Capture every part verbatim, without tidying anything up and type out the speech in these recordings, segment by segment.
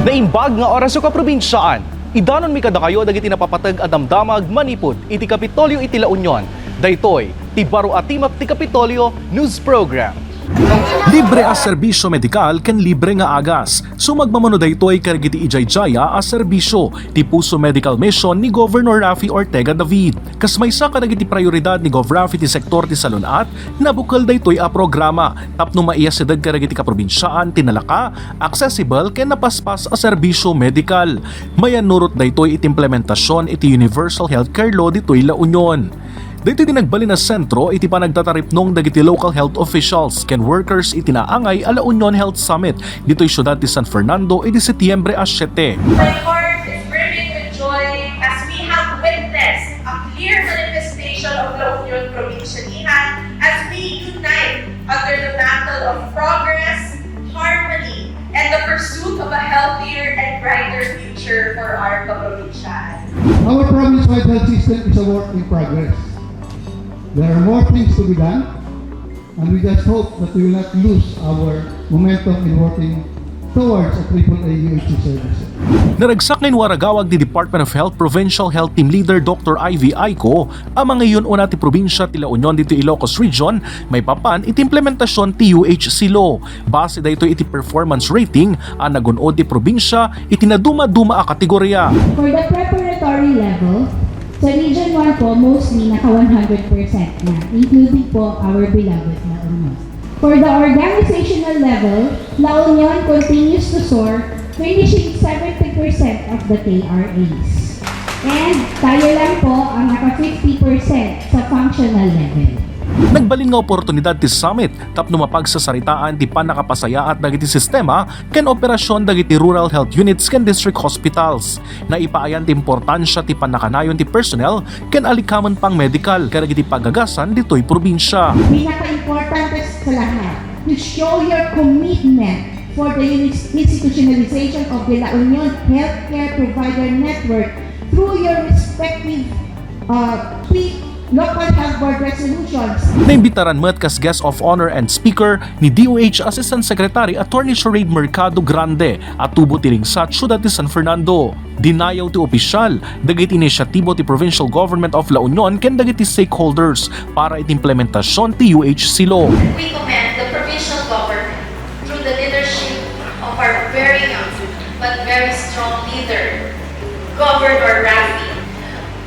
Naimbag nga oras, kaprobinsiaan. Idanonmi kadakayo dagiti napapateg a damdamag manipud iti Kapitolyo iti La Union. Daytoy ti Baro a Timek ti Kapitolyo News Program. Libre a serbisyo medikal ken libre nga agas. Sumagmamano daytoy kadagiti ijaydaya a serbisyo ti Puso Medical Mission ni Governor Raffy Ortega David. Kas maysa kadagiti prioridad ni Gov Raffy ti sektor ti salun-at, nabukel daytoy a programa tapno maiyasideg kadagiti kaprobinsiaan ti nalaka, accessible ken napaspas a serbisyo medikal. Mayannurot daytoy iti implementasion iti Universal Healthcare Law ditoy La Union. Daytoy ti nagbalin a sentro iti panagtataripnong dagiti local health officials ken workers iti naangay a La Union Health Summit ditoy siudad ti San Fernando idi Setyembre a siete. My heart is brimming with joy as we have witnessed a clear manifestation of La Union Provincianihan as we unite under the mantle of progress, harmony, and the pursuit of a healthier and brighter future for our kaprobinsiaan. Our province-wide health system is a work in progress. There are more things to be done, and we just hope that we will not lose our momentum in working towards a triple A U H C service. Naragsak nga inwaragawag ni Department of Health Provincial Health Team Leader Doctor Ivy Aiko a mangayon-una ti probinsia ti La Union ditoy Ilocos Region maipapan iti implementasion ti U H C law. Base daytoy iti performance rating a nagun-od ti probinsia iti nadumaduma a kategoria. For the preparatory level, sa Region one po, mostly naka one hundred percent na, including po our beloved La Union. For the organizational level, La Union continues to soar, finishing seventy percent of the K R As. And tayo lang po ang naka fifty percent sa functional level. Nagbalin nga oportunidad ti summit tapno mapagsasaritaan ti pannakapasayaat dagiti sistema ken operasion dagiti rural health units ken district hospitals. Naipaayan ti importansia ti pannakanayon ti personnel ken alikamen pang-medical kadagiti pagagasan ditoy probinsia. Pinakaimportante sa lahat, to show your commitment for the institutionalization of the La Union Healthcare Provider Network through your respective, uh, P-, local health board resolutions. Naimbitaran met kas guest of honor and speaker ni D O H Assistant Secretary Attorney Sherade Mercado Grande a tubo ti Ringsat, Siudad ti San Fernando. Dinayaw ti opisial dagiti inisyatibo ti Provincial Government of La Union ken dagiti stakeholders para iti implementasion ti U H C law. We commend the provincial government through the leadership of our very young but very strong leader, Governor Raffy.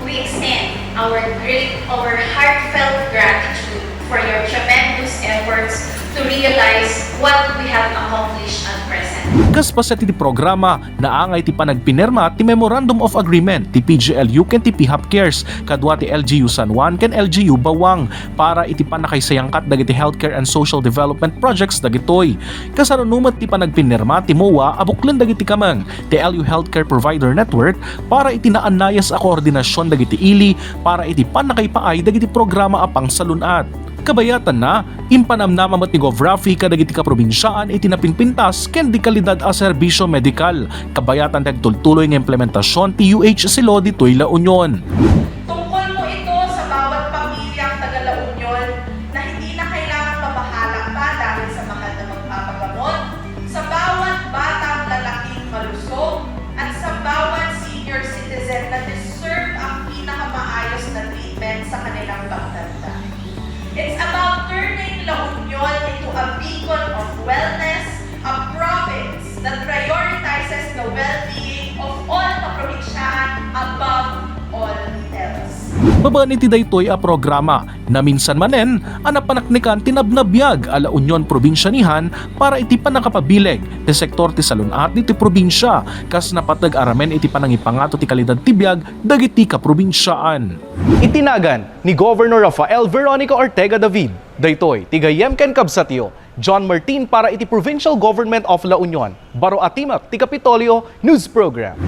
We extend our great, our heartfelt gratitude for your tremendous efforts to realize what we have accomplished at present. Kas paset iti programa, naangay ti panagpinirma ti Memorandum of Agreement ti P G L U ken ti PHAP Cares kadua ti L G U San Juan ken L G U Bawang para iti pannakaisayangkat dagiti healthcare and social development projects dagitoy. Kasano met ti panagpinirma ti MOA a buklen dagiti kameng ti L U Healthcare Provider Network para iti naannayas a koordinasion dagiti ili para iti pannakaipaay dagiti programa a pangsalun-at. Kabayatanna, impanamnama met ni Gov Raffy kadagiti kaprobinsiaan iti napinpintas ken di kalidad a serbisio medikal, kabayatan ti agtultuloy nga implementasion ti U H C law ditoy La Union. Tungkol po ito sa bawat pamilyang taga La Union na hindi na kailangang mabahala pa dahil sa mahal na magpapagamot, sa bawat batang lalaking malusog, at sa bawat senior citizen na deserve ang pinakamaayos na treatment sa kanilang pagtanda. It's about turning La Union into a beacon of wellness, a province that prioritizes the well-being of all kaprobinsiaan above all else. Babaen iti daytoy a programa, naminsan manen a napaneknekan ti nabnabiag a La Union Provincianihan para iti pannakapabileg ti sektor ti salun-at ditoy probinsia, kas napateg a ramen iti panangipangato ti kalidad ti biag dagiti kaprobinsiaan. Iti nagan ni Governor Rafael Veronica Ortega David, daytoy ti gayyem ken kabsatyo, John Martin para iti Provincial Government of La Union, baro a timek ti Kapitolyo News Program.